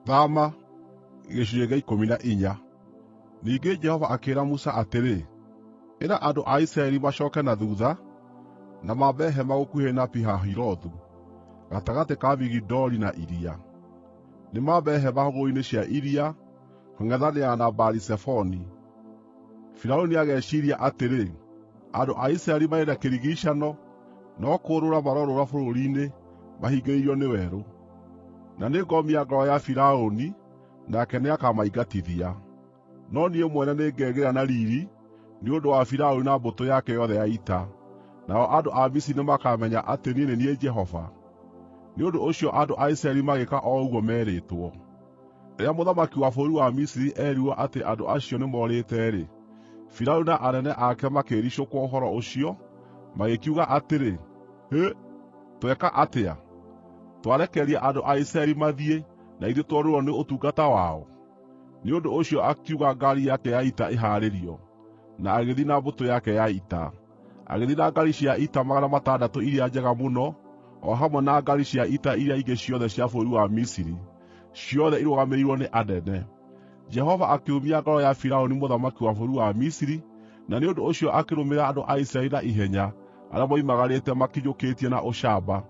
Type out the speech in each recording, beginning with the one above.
Thama gĩcunjĩ gĩa 14. Ningĩ Jehova akĩĩra Musa atĩrĩ, “Ĩra andũ a Isiraeli macooke na thuutha, na mambe hema gũkuhĩ na Pi-Hahirothu, gatagatĩ ka Migidoli na iria. Nĩmambe hema hũgũrũrũ-inĩ cia iria, kũng'ethanĩra na Baali-Zefoni. Firaũni nĩageciiria atĩrĩ, ‘Andũ a Isiraeli marĩ na kĩrigiicano, no kũũrũũra marorũũra bũrũri-inĩ, mahingĩrĩirio nĩ werũ.’ Na nĩngomia ngoro ya Firaũni, nake nĩakamaingatithia. No niĩ mwene nĩngegĩĩra na riiri nĩ ũndũ wa Firaũni na mbũtũ yake yothe ya ita, nao andũ a Misiri nĩmakamenya atĩ niĩ nĩ niĩ Jehova.” Nĩ ũndũ ũcio andũ a Isiraeli magĩĩka o ũguo meerĩtwo. Rĩrĩa mũthamaki wa bũrũri wa Misiri eerirwo atĩ andũ acio nĩmorĩte-rĩ, Firaũni na anene ake makĩĩricũkwo ũhoro ũcio, magĩkiuga atĩrĩ, “Hĩ! Tweka atĩa? Twarekereria andũ a Isiraeli mathiĩ, na ithuĩ tuorĩrwo nĩ ũtungata wao?” Nĩ ũndũ ũcio akiuga ngaari yake ya ita ĩhaarĩrio, na agĩthiĩ na mbũtũ yake ya ita. Agĩthiĩ na ngaari cia ita 600 iria njega mũno, o hamwe na ngaari cia ita iria ingĩ ciothe cia bũrũri wa Misiri, ciothe irũgamĩrĩirwo nĩ anene. Jehova akĩũmia ngoro ya Firaũni mũthamaki wa bũrũri wa Misiri, na nĩ ũndũ ũcio akĩrũmĩrĩra andũ a Isiraeli na ihenya arĩa moimagarĩte makinyũkĩtie na ũcamba.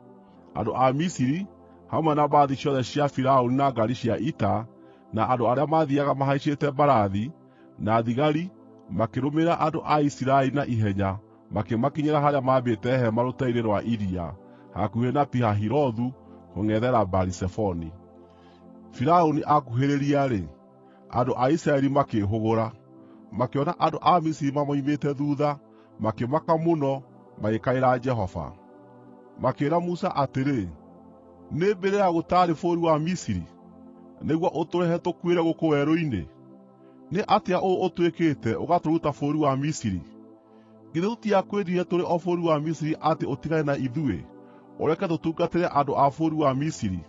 Andũ a Misiri, hamwe na mbarathi ciothe cia Firaũni na ngaari cia ita, na andũ arĩa maathiiaga mahaicĩte mbarathi, na thigari, makĩrũmĩrĩra andũ a Isiraeli na ihenya makĩmakinyĩra harĩa maambĩte hema rũteere-inĩ rwa iria, hakuhĩ na Pi-Hahirothu kũng'ethera Baali-Zefoni. Firaũni akuhĩrĩria-rĩ, andũ a Isiraeli makĩĩhũgũra, makĩona andũ a Misiri mamoimĩte thuutha, makĩmaka mũno, magĩkaĩra Jehova. Makĩĩra Musa atĩrĩ, “Nĩ mbĩrĩra gũtaarĩ bũrũri wa Misiri, nĩguo ũtũrehe tũkuĩre gũkũ werũ-inĩ? Nĩ atĩa ũũ ũtwĩkĩte ũgatũruta bũrũri wa Misiri? Githĩ tũtiakwĩrire tũrĩ o bũrũri wa Misiri atĩ ũtigane na ithuĩ, ũreke tũtungatĩre andũ a bũrũri wa Misiri?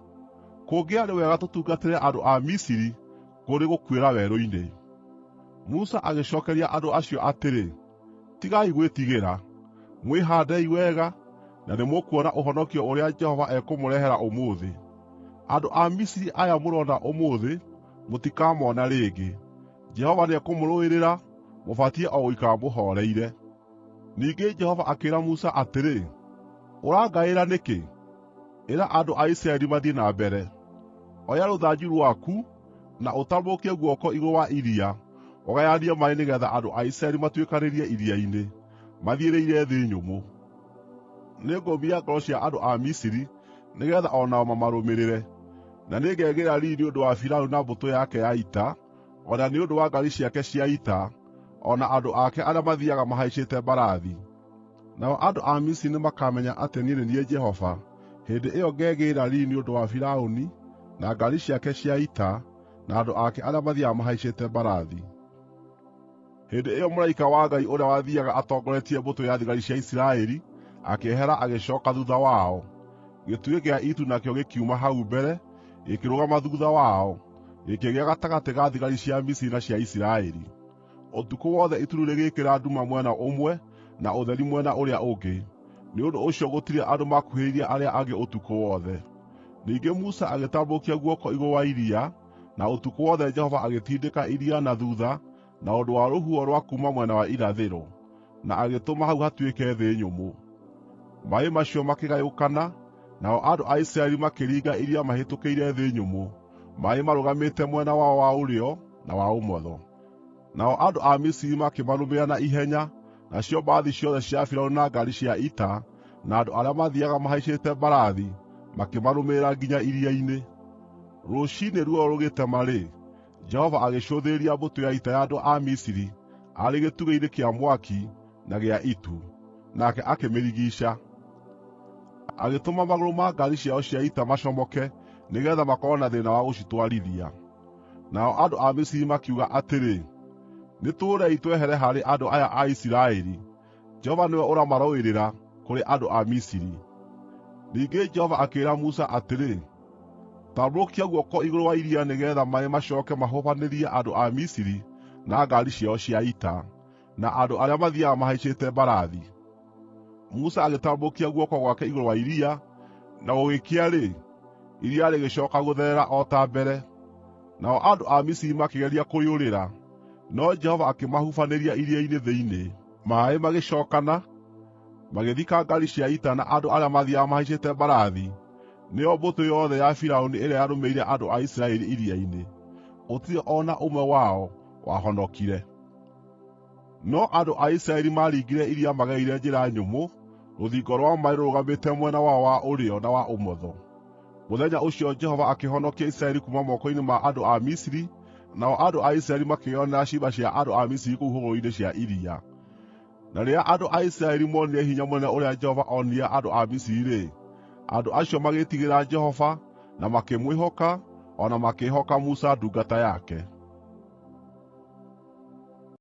Kũngĩarĩ wega tũtungatĩre andũ a Misiri kũrĩ gũkuĩra werũ-inĩ.” Musa agĩcookeria andũ acio atĩrĩ, “Tigai gwĩtigĩra. Mwĩhaandei wega, na nĩmũkuona ũhonokio ũrĩa Jehova ekũmũrehera ũmũthĩ. Andũ a Misiri aya mũrona ũmũthĩ, mũtikamona rĩngĩ. Jehova nĩekũmũrũĩrĩra, mũbatiĩ o gũikara mũhooreire.” Ningĩ Jehova akĩĩra Musa atĩrĩ, “Ũrangaĩra nĩkĩ? Ĩra andũ a Isiraeli mathiĩ na mbere. Oya rũthanju rwaku na ũtambũrũkie guoko igũrũ wa iria ũgayanie maaĩ nĩgeetha andũ a Isiraeli matuĩkanĩrie iria-inĩ, mathiĩrĩire thĩ nyũmũ. Nĩngũmia ngoro cia andũ a Misiri nĩgeetha o nao mamarũmĩrĩre. Na nĩngegĩĩra riiri nĩ ũndũ wa Firaũni na mbũtũ yake ya ita, o na nĩ ũndũ wa ngaari ciake cia ita, o na andũ ake arĩa mathiiaga mahaicĩte mbarathi. Nao andũ a Misiri nĩmakamenya atĩ niĩ nĩ niĩ Jehova, hĩndĩ ĩyo ngegĩĩra riiri nĩ ũndũ wa Firaũni, na ngaari ciake cia ita, na andũ ake arĩa mathiiaga mahaicĩte mbarathi.” Hĩndĩ ĩyo mũraika wa Ngai ũrĩa wathiiaga atongoretie mbũtũ ya thigari cia Isiraeli akĩehera agĩcooka thuutha wao. Gĩtugĩ gĩa itu nakĩo gĩkiuma hau mbere, gĩkĩrũgama thuutha wao, gĩkĩgĩa gatagatĩ ga thigari cia Misiri na cia Isiraeli. Ũtukũ wothe itu rĩu rĩgĩĩkĩra nduma mwena ũmwe na ũtheri mwena ũrĩa ũngĩ; nĩ ũndũ ũcio gũtirĩ andũ makuhĩrĩirie arĩa angĩ ũtukũ wothe. Ningĩ Musa agĩtambũrũkia guoko igũrũ wa iria, na ũtukũ wothe Jehova agĩtindĩka iria na thuutha na ũndũ wa rũhuho rwa kuuma mwena wa irathĩro, na agĩtũma hau hatuĩke thĩ nyũmũ. Maaĩ macio makĩgayũkana, nao andũ a Isiraeli makĩringa iria mahĩtũkĩire thĩ nyũmũ, maaĩ marũgamĩte mwena wao wa ũrĩo na wa ũmotho. Nao andũ a Misiri makĩmarũmĩrĩra na ihenya, nacio mbarathi ciothe cia Firaũni na ngaari cia ita, na andũ arĩa maathiiaga mahaicĩte mbarathi makĩmarũmĩrĩra nginya iria-inĩ. Rũciinĩ ruoro rũgĩtema-rĩ, Jehova agĩcũthĩrĩria mbũtũ ya ita ya andũ a Misiri arĩ gĩtugĩ-inĩ kĩa mwaki na gĩa itu, nake akĩmĩrigiica. Agĩtũma magũrũ ma ngaari ciao cia ita macomoke nĩgeetha makorwo na thĩĩna wa gũcitwarithia. Nao andũ a Misiri makiuga atĩrĩ, “Nĩtũũrei twehere harĩ andũ aya a Isiraeli! Jehova nĩwe ũramarũĩrĩra kũrĩ andũ a Misiri.” Ningĩ Jehova akĩĩra Musa atĩrĩ, “Tambũrũkia guoko igũrũ wa iria nĩgeetha maaĩ macooke mahubanĩrie andũ a Misiri na ngaari ciao cia ita, na andũ arĩa mathiiaga mahaicĩte mbarathi.” Musa agĩtambũrũkia guoko gwake igũrũ wa iria, na gũgĩkĩa-rĩ, iria rĩgĩcooka gũtherera o ta mbere. Nao andũ a Misiri makĩgeria kũrĩũrĩra, no Jehova akĩmahubanĩria iria-inĩ thĩinĩ. Maaĩ magĩcookana, magĩthika ngaari cia ita na andũ arĩa maathiiaga mahaicĩte mbarathi, nĩo mbũtũ yothe ya Firaũni ĩrĩa yarũmĩrĩire andũ a Isiraeli iria-inĩ. Gũtirĩ o na ũmwe wao wahonokire. No andũ a Isiraeli maaringire iria magereire njĩra nyũmũ, rũthingo rwa maaĩ rũrũgamĩte mwena wao wa ũrĩo na wa ũmotho. Mũthenya ũcio Jehova akĩhonokia Isiraeli kuuma moko-inĩ ma andũ a Misiri, nao andũ a Isiraeli makĩĩonera ciimba cia andũ a Misiri kũu hũgũrũrũ-inĩ cia iria. Na rĩrĩa andũ a Isiraeli moonire hinya mũnene ũrĩa Jehova onirie andũ a Misiri-rĩ, andũ acio magĩĩtigĩra Jehova na makĩmwĩhoka, o na makĩĩhoka Musa ndungata yake.